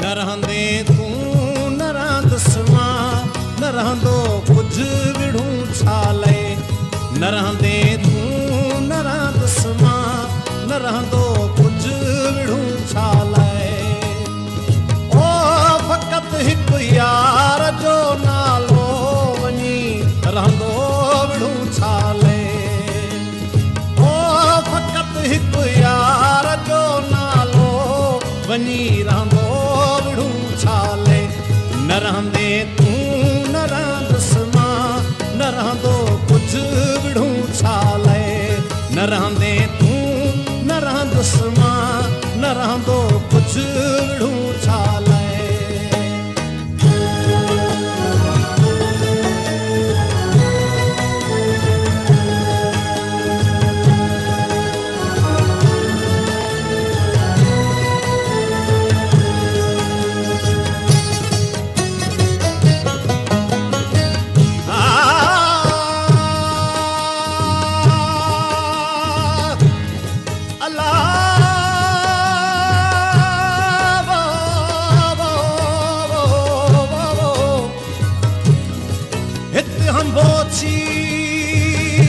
न रहंदे तूं न रहंदुसि मां, न रहंदो कुझु विढ़ूं छा लाइ। न रहंदे तूं न रहंदुसि मां, न रहंदो कुझु विढ़ूं छा लाइ। ओ फ़क़ति हिकु यार जो नालो वञी रहंदो विढ़ूं छा लाइ। ओ फ़क़ति हिकु यार जो नालो वञी रहंदो विढ़ूं छा लाइ। न रहंदे तूं न रहंदुसि मां, न रहंदो कुझु विढ़ूं छा लाइ। न रहंदे तूं न रहंदुसि मां, न रहंदो कुझु विढ़ूं छा लाइ।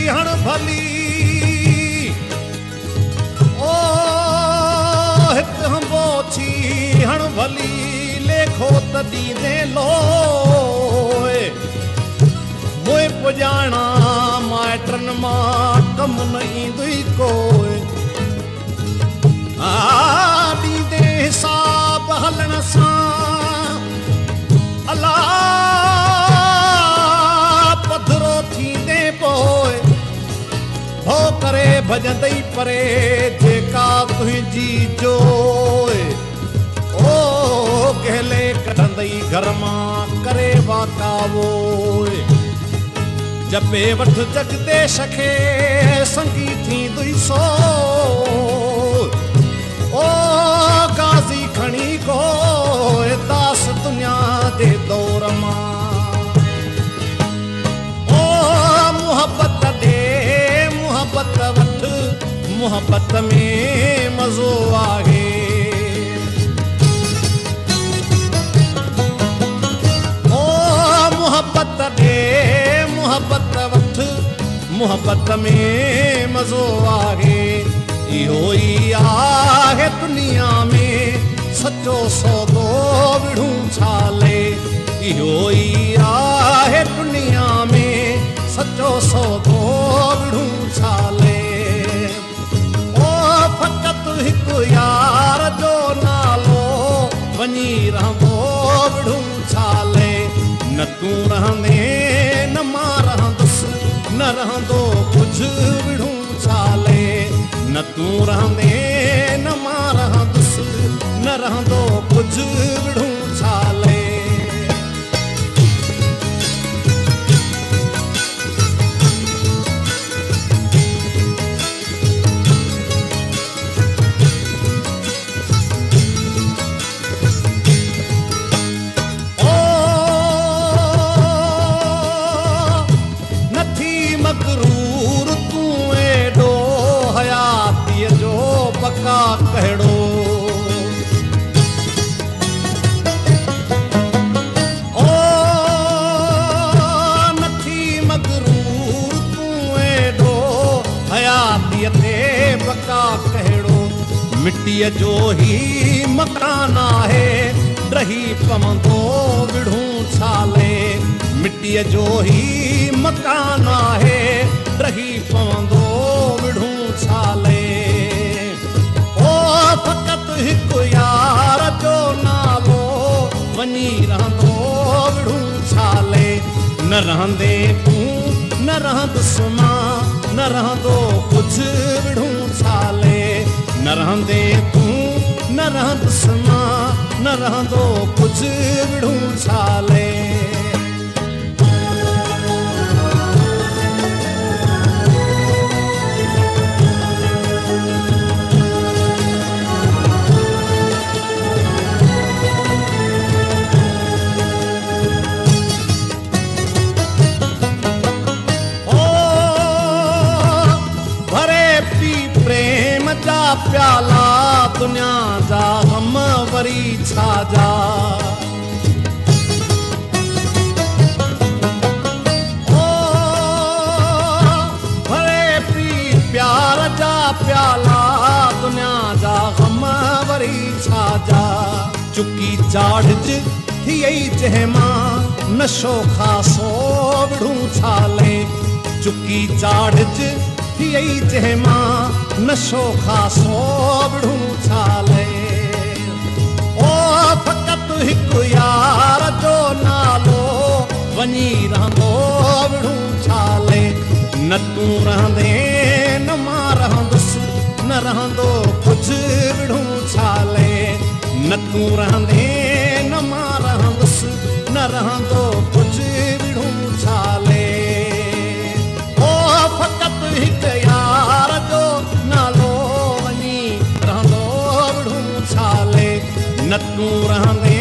हण भली ओ हित हंबोछी हण भली लेखो त ॾींदे लोए। मोए पुॼाणा माइटनि मां कमु न ईंदो ई कोई। ॾींदे हिसाब हलण सां अला पधरो थींदे पोइ। हो करे भॼंदई परे जेका तुंहिंजी जोए। ओ कहले कढंदई घर मां करे वाका वोए। जपे वठ जगदीश खे संगी थींदो ई सो। ओ गाज़ी खणी को दास दुनिया जे दौर मां। ओ मुहबत ॾे मुहबत वठ, मुहबत में मज़ो आहे। ओ मुहबत ॾे मुहबत वठ, मुहबत में मज़ो आहे। इहो ई आहे दुनिया में सचो सौदो विढ़ूं छा लाइ। इहो ई आहे दुनिया में सचो सौदो विढ़ूं छा लाइ। ओ फ़क़ति हिकु यार जो नालो वञी रहंदो विढ़ूं छा लाइ। न तूं रहंदे न मां रहंदुसि, न रहंदो कुझु विढ़ूं छा लाइ। न तूं रहंदे न मां रहंदुसि, न रहंदो कुझु विढ़ूं छा लाइ। मगरूर तूं एॾो हयातीअ जो बका कहिड़ो। ओ नथी मगरूर तूं एॾो हयातीअ ते बका कहिड़ो। मिटीअ जो ही मकान आहे रही पवंदो विढ़ूं छा लाइ। मिटीअ जो ही मकान आहे रही पवंदो विढ़ूं छा लाइ। ओ फ़क़ति हिकु यार जो नालो वञी रहंदो विढ़ूं छा लाइ। न रहंदे तूं न रहंदुसि मां, न रहंदो कुझु विढ़ूं छा लाइ। न रहंदे तूं न रहंदुसि मां, न रहंदो कुझु विढ़ूं छा लाइ। प्याला दुनिया जा गम वरी وري ڇا جا. او ڀري پي پيار جا پيالا، دنيا جا غم وري ڇا جا. چڪي چاڙهج ٿئي جنهن مان، نشو خاصو وڙهون ڇا لئي. چڪي چاڙهج ٿئي جنهن مان، نشو خاصو وڙهون ڇا لئي. او فقط هڪ يار جو نالو، وڃي رهندو وڙهون ڇا لئي. نه تون رهندي نه مان رهندس، نه رهندو ڪجهه وڙهون ڇا لئي. نه تون رهندي نه مان رهندس، نه رهندو ڪجهه وڙهون ڇا لئي. او فقط هڪ يار جو نالو، وڃي رهندو وڙهون ڇا لئي. نه تون رهندي